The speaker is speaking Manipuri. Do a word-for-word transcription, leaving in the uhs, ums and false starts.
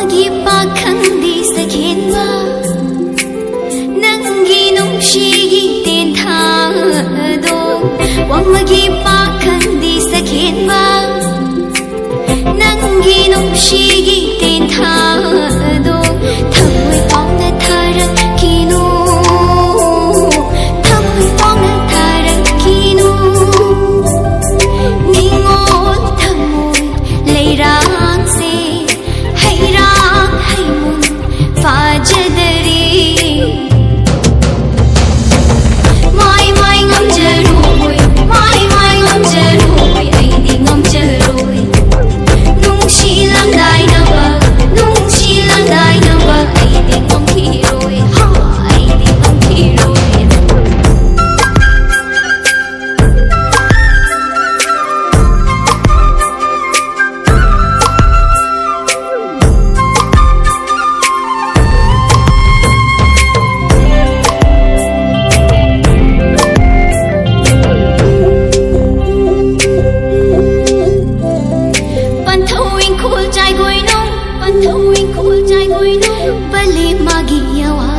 ꯒꯤ ꯄꯥꯈꯪꯗꯤ ꯁꯈꯦꯟꯕ, ꯅꯪꯒꯤ ꯅꯨꯡꯁꯤꯒꯤ ꯇꯦꯟꯊꯥꯗꯣ꯫ ꯋꯥꯡꯃꯒꯤ ꯄꯥꯈꯪꯗꯤ ꯁꯈꯦꯟꯕ, ꯅꯪꯒꯤ ꯅꯨꯡꯁꯤꯒꯤ ꯇꯦꯟꯊꯥꯗꯣ꯫ ꯊꯃꯣꯏ ꯄꯥꯎꯅ ꯊꯥꯔꯛꯈꯤꯅꯨ, ꯊꯃꯣꯏ ꯄꯥꯎꯅ ꯊꯥꯔꯛꯈꯤꯅꯨ꯫ ꯅꯤꯡꯉꯣꯜ ꯊꯃꯣꯏ ꯂꯩꯔꯥꯡꯁꯦ ꯍꯩꯔꯥꯡ ꯍꯩꯃꯨꯟ ꯐꯥꯖꯗꯔꯦ꯫ ꯃꯥꯏ ꯃꯥꯏ ꯉꯝꯖꯔꯣꯏ, ꯃꯥꯏ ꯃꯥꯏ ꯉꯝꯖꯔꯣꯏ, ꯑꯩꯗꯤ ꯉꯝꯖꯔꯣꯏ꯫ ꯅꯨꯡꯁꯤ ꯂꯪꯗꯥꯏꯅꯕ, ꯅꯨꯡꯁꯤ ꯂꯪꯗꯥꯏꯅꯕ, ꯑꯩꯗꯤ ꯉꯝꯈꯤꯔꯣꯏ, ꯍꯥ, ꯑꯩꯗꯤ ꯉꯝꯈꯤꯔꯣꯏ꯫ ꯄꯟꯊꯧ ꯏꯪꯈꯣꯜ ꯆꯥꯏꯒꯣꯏꯅꯨ, ꯄꯟꯊꯧ ꯏꯪꯈꯣꯜ ꯆꯥꯏꯒꯣꯏꯅꯨ, ꯄꯂꯦꯝ ꯃꯥꯒꯤ ꯌꯥꯋꯥ